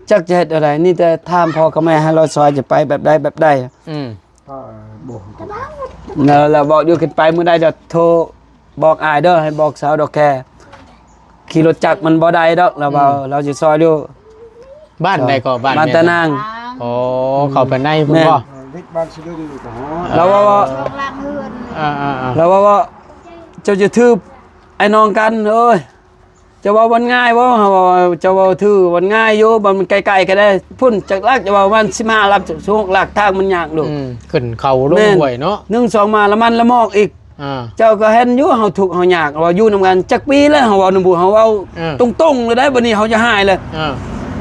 ຈັກຈະເຮັດແນວໃດ ມີແຕ່ຖາມພໍ່ກັບແມ່ ໃຫ້ລາວຊ່ອຍຈະໄປແບບໃດແບບໃດ. ອືມ ເອີ ບໍ່ ແລ້ວ ແລ້ວບອກຢູ່ ຂຶ້ນໄປມື້ໃດຈະໂທ ບອກອ້າຍເດີ ໃຫ້ບອກຊາວດອກແຄ ຂີ່ລົດຈັກມັນບໍ່ໄດ້ດອກ ລາວເວົ້າ. ອືມ ລາວຊິຊ່ອຍຢູ່. ບ້ານໃດກໍ? ບ້ານ ບ້ານຕານາງ. ໂອ້ ເຂົ້າໄປໃນພຸ້ນບໍ່? ແມ່ນ ເອີ ເດັກບ້ານຊິເດີນີ້ກໍຮອດ ລາວເວົ້າວ່າ ເອີ ເອີ ເອີ ລາວເວົ້າວ່າ ເຈົ້າຈະຖືກໄອ້ນ້ອງກັນເອີຍ ເຈົ້າເວົ້າມັນງ່າຍບໍ່? ເຮົາວ່າ ເຈົ້າເວົ້າຖືກ ມັນງ່າຍຢູ່ ມັນໃກ້ໆກັນເດ້ ພຸ້ນຈັກຫຼັກ ເຈົ້າເວົ້າປະມານສິບຫ້າຫຼັກ ສິບຫົກຫຼັກ ທາງມັນຍາກລູກ. ອືມ ຂຶ້ນເຂົາລົງຫ້ວຍເນາະ ໜຶ່ງສອງມາລະມັນລະໝອກອີກ. ອ່າ ເຈົ້າກໍເຫັນຢູ່ ເຮົາທຸກເຮົາຍາກ ເວົ້າຢູ່ນຳກັນຈັກປີແລ້ວ ເຮົາເວົ້ານຳໝູ່ ເຮົາເວົ້າ ເອີ ຕົງໆເລີຍໄດ໋ ບັດນີ້ເຮົາຈະຫາຍເລີຍ. ເອີ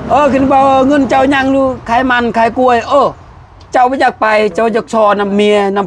ເອີ ຂຶ້ນເວົ້າເງິນເຈົ້າຍັງຢູ່ ຂາຍມັນຂາຍກ້ວຍ ເອີ ເຈົ້າບໍ່ຢາກໄປ ເຈົ້າຢາກຊໍນຳເມຍ ນຳ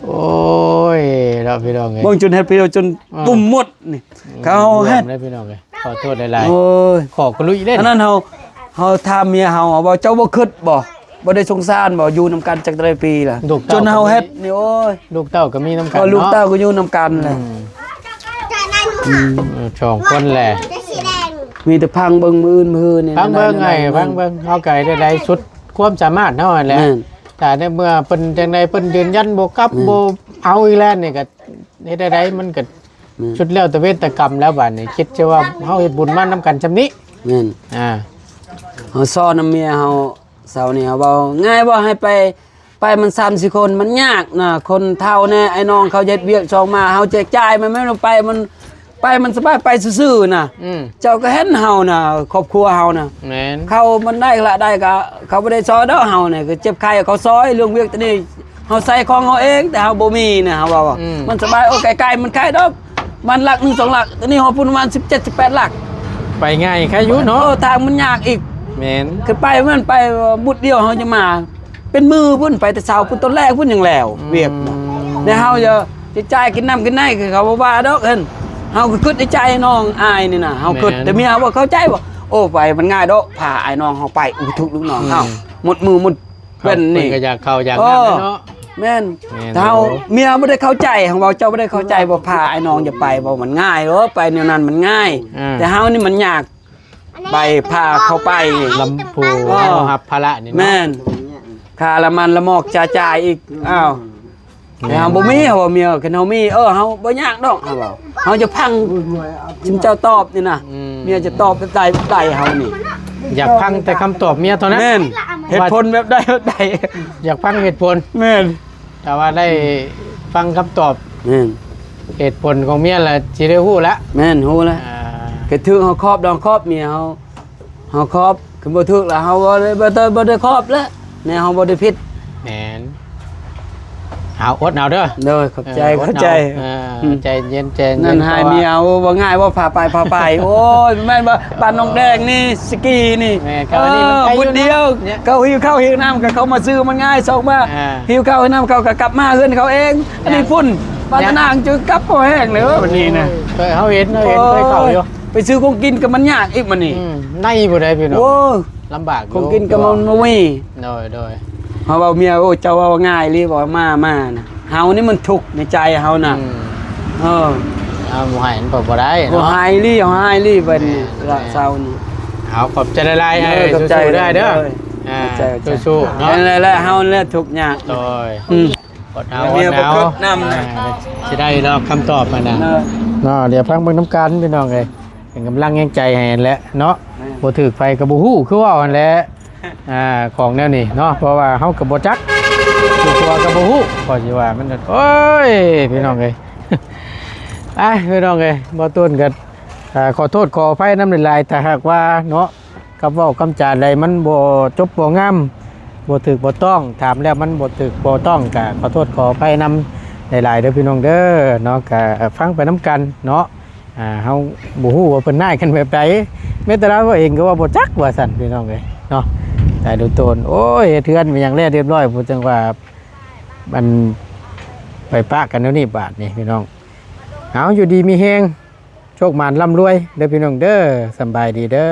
ໂອ້ຍ ເນາະພີ່ນ້ອງເອີຍ ເບິ່ງຈົນເຮັດພຽວຈົນ ອ່າ ຕຸ່ມໝົດນີ້ ເຂົາເຮັດ ລວມເລີຍພີ່ນ້ອງເອີຍ ຂໍໂທດຫຼາຍໆ ໂອ້ຍ ຂໍກະລຸຍເດ້ ອັນນັ້ນເຮົາ ເຮົາຖາມເມຍເຮົາວ່າ ເຈົ້າບໍ່ຄິດບໍ່ ບໍ່ໄດ້ສົງສານບໍ່ ຢູ່ນຳກັນຈັກເທົ່າໃດປີລະ ລູກເຕົ້າ ຈົນເຮົາເຮັດນີ້ ໂອ້ຍ ລູກເຕົ້າກໍມີນຳກັນ ກໍລູກເນາະ ເຕົ້າກໍຢູ່ນຳກັນແຫຼະ ອືມ ອືມ ເອີ ສອງຄົນແຫຼະ ມີແຕ່ຟັງເບິ່ງມື້ອື່ນມື້ນີ້ ຟັງເບິ່ງ ນະ ໄອ້ ຟັງເບິ່ງ ເຮົາກໍເຮັດໄດ້ສຸດຄວາມສາມາດເຮົາຫັ້ນແຫຼະ ແມ່ນ ຖ້າໃນເມື່ອເພິ່ນຈັ່ງໃດ ເພິ່ນຢືນຢັນບໍ່ກັບ ແມ່ນ ບໍ່ເອົາອີກແລ້ວນີ້ກໍເຮັດໄດ້ ມັນກໍ ແມ່ນ ສຸດແລ້ວແຕ່ເວນແຕ່ກຳແລ້ວ ບາດນີ້ຄິດເສຍວ່າເຮົາເຮັດບຸນມານຳກັນຊ່ຳນີ້ ແມ່ນ ອ່າ ເຮົາສອນນຳເມຍເຮົາ ເຊົ້ານີ້ເຮົາເວົ້າງ່າຍບໍ່ ໃຫ້ໄປ ໄປມັນສາມສີ່ຄົນ ມັນຍາກນະ ຄົນເຖົ້າແດ່ ໄອ້ນ້ອງເຂົາເຮັດວຽກຊອກມາ ເຮົາແຈກຈ່າຍ ມັນແມ່ນວ່າໄປ ມັນ ໄປມັນສະບາຍ ໄປຊື່ໆນະ ອືມ ເຈົ້າກໍເຫັນເຮົານະ ຄອບຄົວເຮົານະ ແມ່ນ ເຂົາມັນໄດ້ລະໄດ້ກໍ ເຂົາບໍ່ໄດ້ຊ່ອຍດອກ ເຮົານີ້ກໍເຈັບໄຂ້ເຂົາຊ່ອຍ ເລື່ອງວຽກຕົວນີ້ ເຮົາໃຊ້ຂອງເຮົາເອງ ແຕ່ເຮົາບໍ່ມີນະ ເຮົາເວົ້າວ່າ ອືມ ມັນສະບາຍ ໂອ້ ໄກໆ ມັນໄຄດອກ ມັນຫຼັກໜຶ່ງສອງຫຼັກ ຕອນນີ້ເຮົາພຸ້ນປະມານສິບເຈັດ ສິບແປດຫຼັກ ໄປງ່າຍໄຄຢູ່ເນາະ ເອີ ທາງມັນຍາກອີກ ແມ່ນ ຄືໄປມັນໄປບຸດດຽວ ເຮົາຈະມາເປັນມື້ພຸ້ນ ໄປແຕ່ເຊົ້າພຸ້ນ ຕອນແລງພຸ້ນຍັງແລ້ວ ອືມ ວຽກນະ ແລ້ວເຮົາຈະ ຈະຈ່າຍກິນນ້ຳກິນໃນ ຄືເຂົາບໍ່ວ່າດອກ ເອີ ເຮົາກໍຄິດໃນໃຈນ້ອງອ້າຍນີ້ນະ ເຮົາຄິດ ແມ່ນ ແຕ່ເມຍເຮົາບໍ່ເຂົ້າໃຈວ່າ ໂອ້ ໄປມັນງ່າຍດອກ ພາອ້າຍນ້ອງເຮົາໄປ ອຸທຸກລູກນ້ອງເຮົາ ອືມ ໝົດມື້ໝົດ ເພິ່ນນີ້ ເພິ່ນກໍຢາກເຂົ້າຢາກນ້ຳເນາະ ເອີ ແມ່ນ ແມ່ນ ເຮົາ ໂອ້ ເມຍບໍ່ໄດ້ເຂົ້າໃຈ ເຮົາເວົ້າເຈົ້າບໍ່ໄດ້ເຂົ້າໃຈບໍ່ ພາອ້າຍນ້ອງຢ່າໄປ ເວົ້າມັນງ່າຍ ໂອ້ ໄປແນວນັ້ນມັນງ່າຍ ອ່າ ແຕ່ເຮົານີ້ມັນຍາກ ໄປພາເຂົາໄປ ລຳ ຜູ້ ເອີ ເຮົາຮັບພາລະນີ້ເນາະ ແມ່ນ ຄ່າລະມັນລະໝອກຈະຈ່າຍອີກ ອ້າວ ແມ່ນ ແຕ່ເຮົາບໍ່ມີ ເຮົາບໍ່ມີ ຄັນເຮົາມີ ເອີ ເຮົາບໍ່ຍາກດອກ ເຮົາເວົ້າ ເຮົາຈະຟັງຊຸມເຈົ້າຕອບນີ້ນະ ອືມ ເມຍຈະຕອບແບບໃດແບບໃດ ເຮົານີ້ ຢາກຟັງແຕ່ຄຳຕອບເມຍເທົ່ານັ້ນ ແມ່ນ ເຫດຜົນແບບໃດແບບໃດ ຢາກຟັງເຫດຜົນ ແມ່ນ ຖ້າວ່າໄດ້ຟັງຄຳຕອບ ແມ່ນ ເຫດຜົນຂອງເມຍລະ ຊິໄດ້ຮູ້ລະ ແມ່ນ ຮູ້ລະ ອ່າ ເຮັດຖືກເຮົາຄອບດອງຄອບເມຍເຮົາ ເຮົາຄອບ ຄັນບໍ່ຖືກລະເຮົາບໍ່ໄດ້ ບໍ່ໄດ້ ບໍ່ໄດ້ຄອບລະ ແນວເຮົາບໍ່ໄດ້ຜິດ ແມ່ນ ເອົາ ອົດເອົາເດີ ໂດຍ ຂອບໃຈ ເອີ ເຂົ້າໃຈ ເອີ ອືມ ໃຈເຢັນ ໃຈເຢັນ ນັ້ນໃຫ້ເມຍເອົາ ເວົ້າງ່າຍ ເວົ້າພາໄປ ພາໄປ ໂອ້ຍ ແມ່ນບໍ່ ບ້ານໜອງແດງນີ້ ສະກີນີ້ ແມ່ນ ເຂົານີ້ມັນໄກຢູ່ ເອີ ບຸດດຽວ ເຂົາຫິວເຂົ້າຫິວນ້ຳ ກໍເຂົາມາຊື້ມັນງ່າຍ ຊອກມາ ອ່າ ຫິວເຂົ້າຫິວນ້ຳ ເຂົາກໍກັບມາເຮືອນເຂົາເອງ ອັນນີ້ພຸ້ນ ບ້ານຕານາງ ຈະກັບບໍ່ແຮງເລີຍ ບັດນີ້ນະ ເອີ ເຮົາເຫັນ ເຮົາເຫັນ ໂອ້ຍ ເຄີຍເຂົ້າຢູ່ ໄປຊື້ຂອງກິນກໍມັນຍາກອີກບັດນີ້ ອືມ ໃນບໍ່ໄດ້ພີ່ນ້ອງ ໂອ້ຍ ລຳບາກຢູ່ ຂອງກິນກໍມັນບໍ່ມີ ໂດຍ ໂດຍ ເຮົາເວົ້າເມຍ ໂອ້ ເຈົ້າເວົ້າງ່າຍອີ່ຫຼີ ເວົ້າມາ ມານະ ເຮົານີ້ມັນທຸກໃນໃຈເຮົານະ ອືມ ເອີ ເຮົາບໍ່ໃຫ້ມັນກໍບໍ່ໄດ້ເນາະ ບໍ່ໃຫ້ອີ່ຫຼີ ເຮົາໃຫ້ອີ່ຫຼີ ບັດນີ້ ແມ່ນ ລະເຊົານີ້ ເອົາ ຂອບໃຈຫຼາຍໆ ເອີ ອ້າຍ ຂອບໃຈ ສູ້ໆ ເດີ ເດີ ອ່າ ຂອບໃຈ ສູ້ໆ ເນາະ ນັ້ນແຫຼະ ເຮົາແຫຼະທຸກຍາກ ໂດຍ ອືມ ອົດເອົາ ແມ່ນ ບໍ່ ອົດເອົາ ກົດນ້ຳນະ ອ່າ ຊິໄດ້ດອກຄຳຕອບຫັ້ນນະ ເອີ ເນາະ ດຽວຟັງເບິ່ງນຳກັນພີ່ນ້ອງເອີຍ ເປັນກຳລັງແຮງໃຈໃຫ້ຫັ້ນແຫຼະເນາະ ແມ່ນ ບໍ່ຖືກໃຜກໍບໍ່ຮູ້ ຄືເວົ້າຫັ້ນແຫຼະ ອ່າ ຂອງແນວນີ້ເນາະ ເພາະວ່າເຮົາກໍບໍ່ຈັກ ຜູ້ຄົວກໍບໍ່ຮູ້ ກໍຊິວ່າມັນ ໂອ້ຍ ພີ່ນ້ອງເອີຍ ອ້າຍ ພີ່ນ້ອງເອີຍ ບໍ່ຕົ້ນກໍ ອ່າ ຂໍໂທດຂໍອະໄພນຳຫຼາຍໆ ຖ້າຫາກວ່າເນາະ ຄຳເວົ້າຄຳຈາໃດມັນບໍ່ຈົບບໍ່ງາມ ບໍ່ຖືກບໍ່ຕ້ອງ ຖາມແລ້ວມັນບໍ່ຖືກບໍ່ຕ້ອງ ກໍຂໍໂທດຂໍອະໄພນຳຫຼາຍໆ ເດີພີ່ນ້ອງເດີເນາະ ກໍຟັງໄປນຳກັນເນາະ ອ່າ ເຮົາບໍ່ຮູ້ວ່າເພິ່ນຮ້າຍກັນແບບໃດ ແມ້ແຕ່ລາວເອງກໍວ່າບໍ່ຈັກວ່າຊັ້ນ ພີ່ນ້ອງເອີຍເນາະ ຕາຍດູໂຕນ ໂອ້ຍ ເຮັດເຮືອນມີຫຍັງແລ້ວຮຽບຮ້ອຍ ຜູ້ຈັ່ງວ່າ ມັນໄປປະກັນແນວນີ້ບາດນີ້ ພີ່ນ້ອງ ເອົາ ຢູ່ດີມີແຮງ ໂຊກໝານລ່ຳລວຍເດີພີ່ນ້ອງເດີ ສຳບາຍດີເດີ.